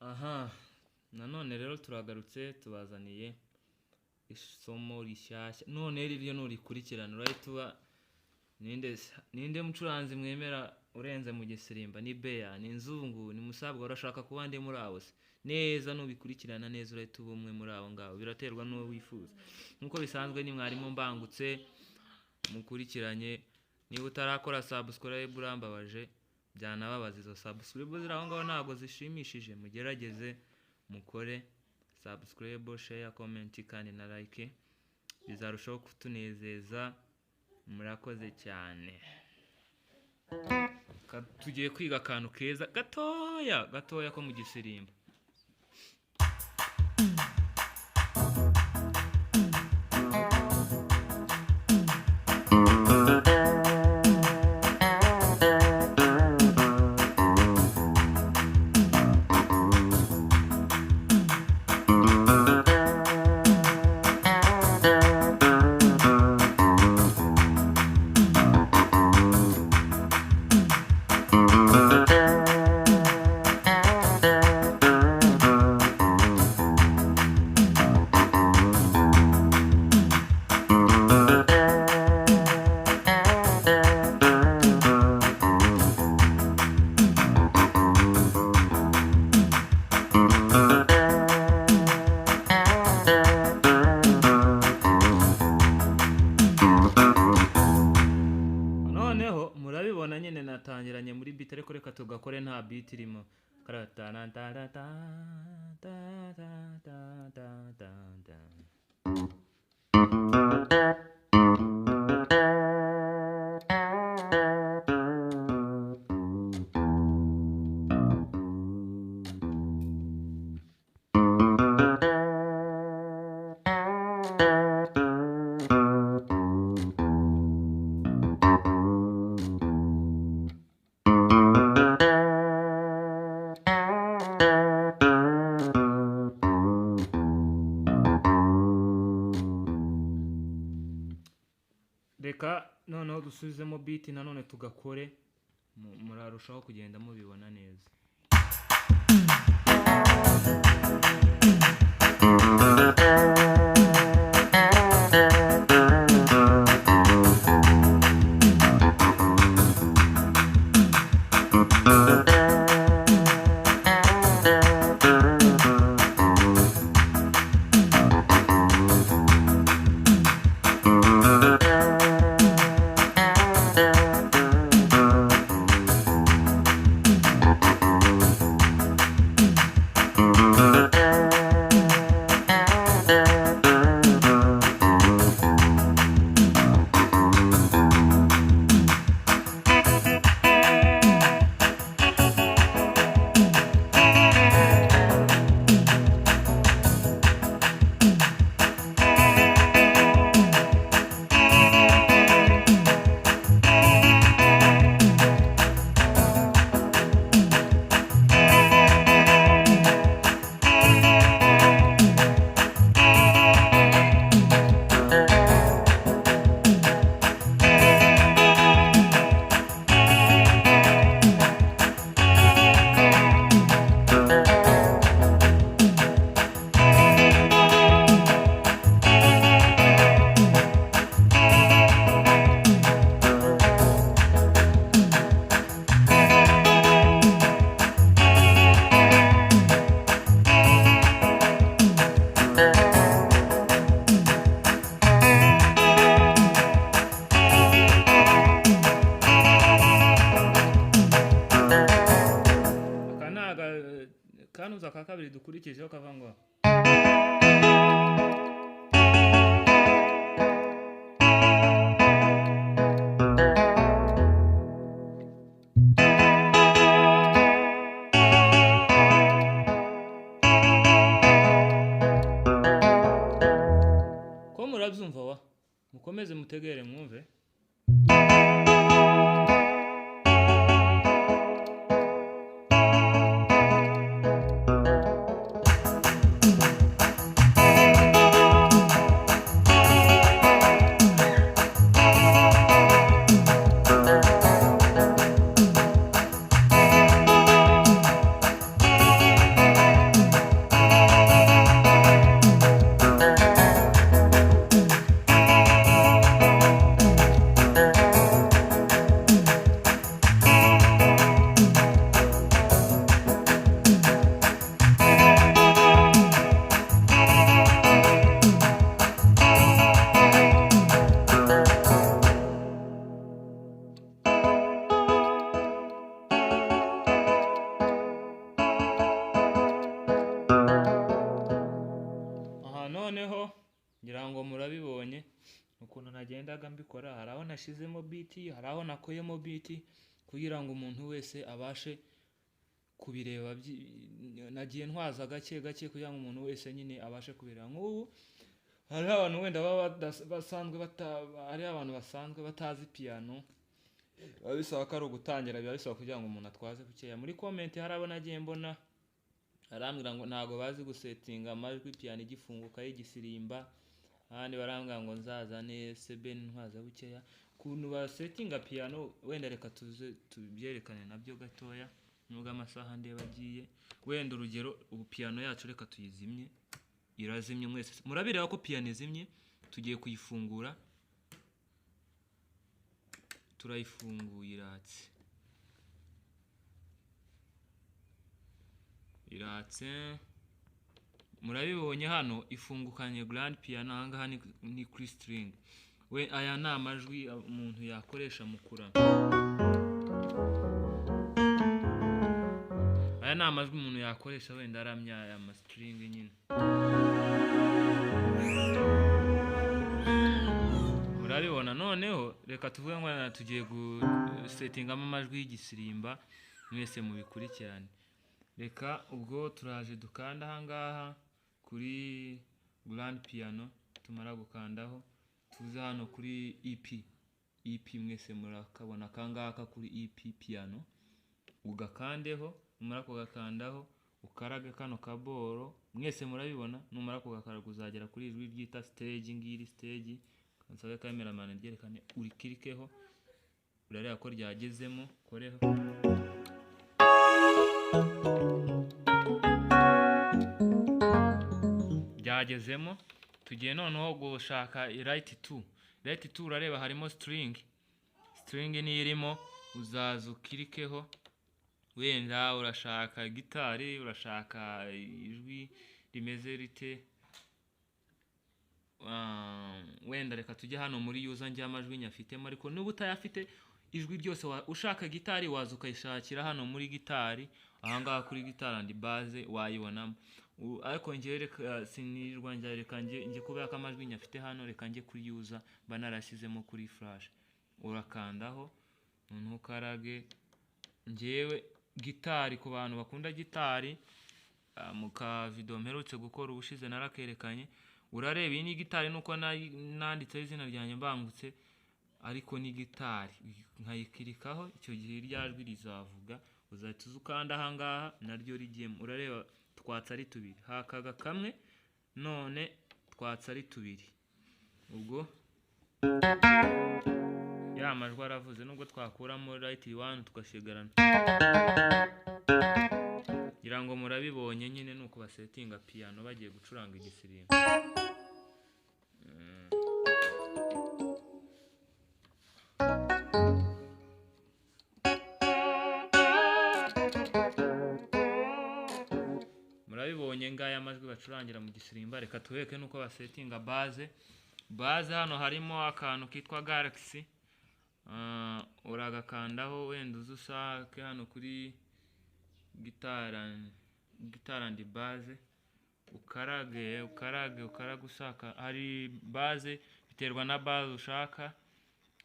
Aha nanone rero turagarutse, tubazaniye isomo rishyashya. None ryo nurikurikirana urahita uba ninde? Ninde mucuranzi mwemera urenze mu gisirimba? Ni Beya, ni Nzungu, ni Musabwa? Urashaka kuba ndi muri abo se? Neza, nubikurikirana neza urahita uba umwe muri abo ngabo, biraterwa n'uwo wifuza. Nk'uko bisanzwe ni mwarimu Mbangutse mukurikiranye. Niba utarakora subscribe urambabaje, byanababaza. Izo subscribe ziri aho ngaho ntabwo zishimishije. Mugerageze mukore subscribe, share, comment kandi na like, bizarushaho kutunezeza. Murakoze cyane. Tugiye kwiga akantu keza gatoya gatoya ko mu gisirimba. Noneho murabibona nyine natangiranye muri beat, ariko reka tugakore nta beat irimo. Karatarantara ta ta ta ta ta ta ta. Reka noneho dusubizemo beat nanone tugakore, murarushaho kugenda mubibona neza. Aka ni kanuza ka kabiri dukurikijeho kava ngo ko murabyumva wa, mukomeze mutegere mwumve. Ukuntu nagendaga mbikora, hari aho nashyizemo beat, hari aho nakoyemo beat, kugira ngo umuntu wese abashe kubireba. Nagiye ntwaza gake gake kugira ngo umuntu wese nyine abashe kubireba. Nk'ubu hariho abantu wenda baba basanzwe hariho abantu basanzwe batazi piyano, biba bisaba ko ari ugutangira, biba bisaba kugira ngo umuntu atwaze bukeya. Muri comment hari abo nagiye mbona arambwira ngo ntabwo bazi gusetinga amajwi piyano igifunguka y'igisirimba, abandi barambwira ngo nzazane sebeni ntwaza bukeya ukuntu basetinga piyano. Wenda reka tuze tubyerekane nabyo gatoya, nubwo amasaha ndeba agiye. Wenda urugero, ubu piyano yacu reka tuyizimye. Irazimye, mwese murabireba ko piyano izimye. Tugiye kuyifungura, turayifunguye, iratse, iratse, murabibonye hano ifungukanye grand piano. Ahangaha ni kuri string. We aya ni amajwi umuntu yakoresha mu kuramya. Aya ni amajwi umuntu yakoresha wenda aramya, aya ma string nyine murabibona. Noneho reka tuvuge ngo tugiye gusetingamo amajwi y'igisirimba, mwese mubikurikirane. Reka ubwo turaje dukanda ahangaha kuri grand piano. Tumara gukandaho, tuze hano kuri EP. EP mwese murakabona akangaka kuri EP piano, ugakandeho. Numara kugakandaho, ukarage kano kaboro, mwese murabibona. Numara kugakaraga, uzagera kuri ijwi ryita stage. Ngiri stage, nsabe cameraman ryerekane, urikirikeho. Urareba ko ryagezemo, koreho. Byagezemo. Tugiye noneho gushaka right 2. Right 2, urareba harimo string. String niyo irimo, uzaza ukirikeho. Wenda urashaka gitari, urashaka ijwi rimeze rite? Wenda reka tujye hano muri user, njye amajwi nyafitemo, ariko niba utayafite, ijwi ryose ushaka gitari waza ukayishakira hano muri gitari, ahangaha kuri guitar and bass wayibonamo. Ariko njyewe reka sinirwa njya, reka njye kubera ko amajwi nyafite hano, reka njye kuri user mba narashyizemo kuri flash. Urakandaho noneho ukarage. Njyewe gitari, ku bantu bakunda gitari, mu ka video mperutse gukora ubushize narakerekanye. Urareba iyi ni gitari, nuko nanditseho izina ryanjye mbangutse, ariko ni gitari. Nkayikirikaho, icyo gihe irya jwi rizavuga, uzahita uza ukanda ahangaha naryo rigiyemo. Urareba twatsa ari tubiri, hakaga kamwe none twatsa ari tubiri. Ubwo ya majwi aravuze, nubwo twakuramo right one tugasigarana. Ngira ngo murabibonye nyine, nuko basetinga piano bagiye gucuranga igisirimba. Murabibonye ngaya amajwi bacurangira mu gisirimba. Reka tubereke nuko basetinga bass. Bass hano harimo akantu kitwa Galaxy. Uragakandaho, wenda uze ushake hano kuri guitar and bass, ukarage, ukarage, ukarage ushaka. Hari bass, biterwa na bass ushaka.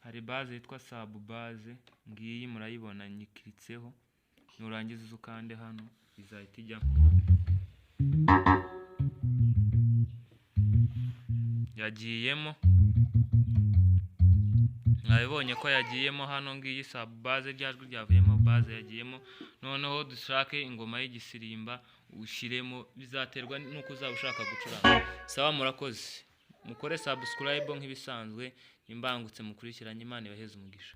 Hari bass yitwa sub bass, ngiyi murayibona nyikiritseho. Nurangiza uze ukande hano, izahita ijyamo. Yagiyemo, mwabibonye ko yagiyemo hano. Ngiyi sub bass, rya jwi ryavuyemo, bass yagiyemo. Noneho dushake ingoma y'igisirimba ushyiremo, bizaterwa n'uko uzaba ushaka gucuranga. Sawa, murakoze, mukore subscribe nk'ibisanzwe. Imbangutse mukurikiranye, Imana ibaheze umugisha.